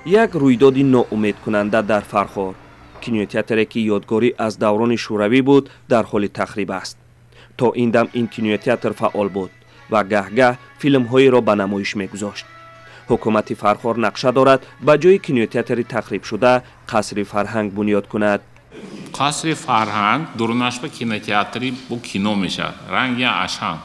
Як рӯйдоди ноумедкунанда дар Фархор. Кинотеатре, ки ёдгорӣ аз даврони шӯравӣ буд, дар ҳоли тахриб аст. То ин дам ин кинотеатр фаъол буд ва гаҳ-гаҳ филмҳоеро ба намоиш мегузошт. Ҳукумати Фархор нақша дорад, ба ҷои кинотеатри тахрибшуда қасри фарҳанг бунёд кунад. Қасри фарҳанг дурунаш ба кинотеатри бо кино мешавад, ранги Ашан.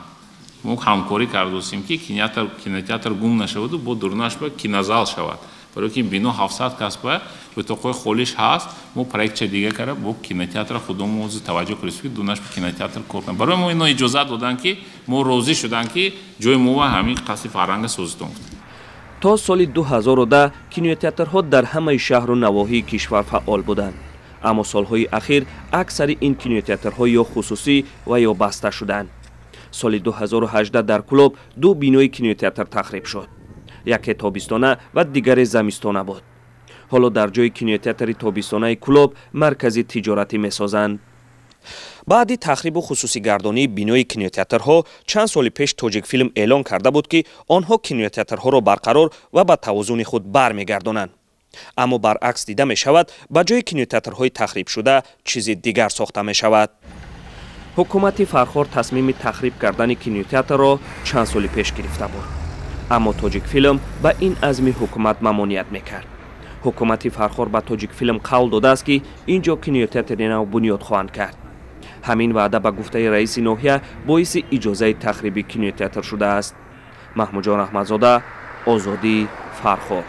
Мо ҳамкорӣ кардосем, ки кинотеатр гум нашаваду бо дурунаш ба кинозал шавад, барои ки бино 700 кас ба утоқҳои холиш ҳаст. Мо проектча дига карда, бо кинотеатра худомо ҳозир таваҷҷӯҳ кардем, ки дунаш ба кинотеатр кор кунад. Барои мо ино иҷозат доданд, ки мо розӣ шуданд, ки ҷои мо ва ҳамин қасри фарҳанга созитон. То соли 2010 кинотеатрҳо дар ҳамаи шаҳру навоҳии кишвар фаъол буданд, аммо солҳои ахир аксари ин кинотеатрҳо ё хусусӣ ва ё баста шуданд. Соли 2018 дар Кӯлоб ду бинои кинотеатр тахриб шуд: яке тобистона ва дигаре замистона буд. Ҳоло дар ҷои кинотеатри тобистонаи Кӯлоб маркази тиҷоратӣ месозанд. Баъди тахрибу хусусигардонии бинои кинотеатрҳо чанд соли пеш Тоҷикфилм эълон карда буд, ки онҳо кинотеатрҳоро барқарор ва ба тавозуни худ бармегардонанд, аммо баръакс дида мешавад: ба ҷои кинотеатрҳои тахрибшуда чизи дигар сохта мешавад. Ҳукумати Фархор тасмими тахриб кардани кинотеатрро чанд соли пеш гирифта буд, аммо Тоҷикфилм ба ин азми ҳукумат мамоният мекард. Ҳукумати Фархор ба Тоҷикфилм қавл додааст, ки ин ҷо кинотеатри нав бунёд хоҳанд кард. Ҳамин ваъда, ба гуфтаи раиси ноҳия, боиси иҷозаи тахриби кинотеатр шудааст. Маҳмудҷон Аҳмадзода, Озодӣ, Фархор.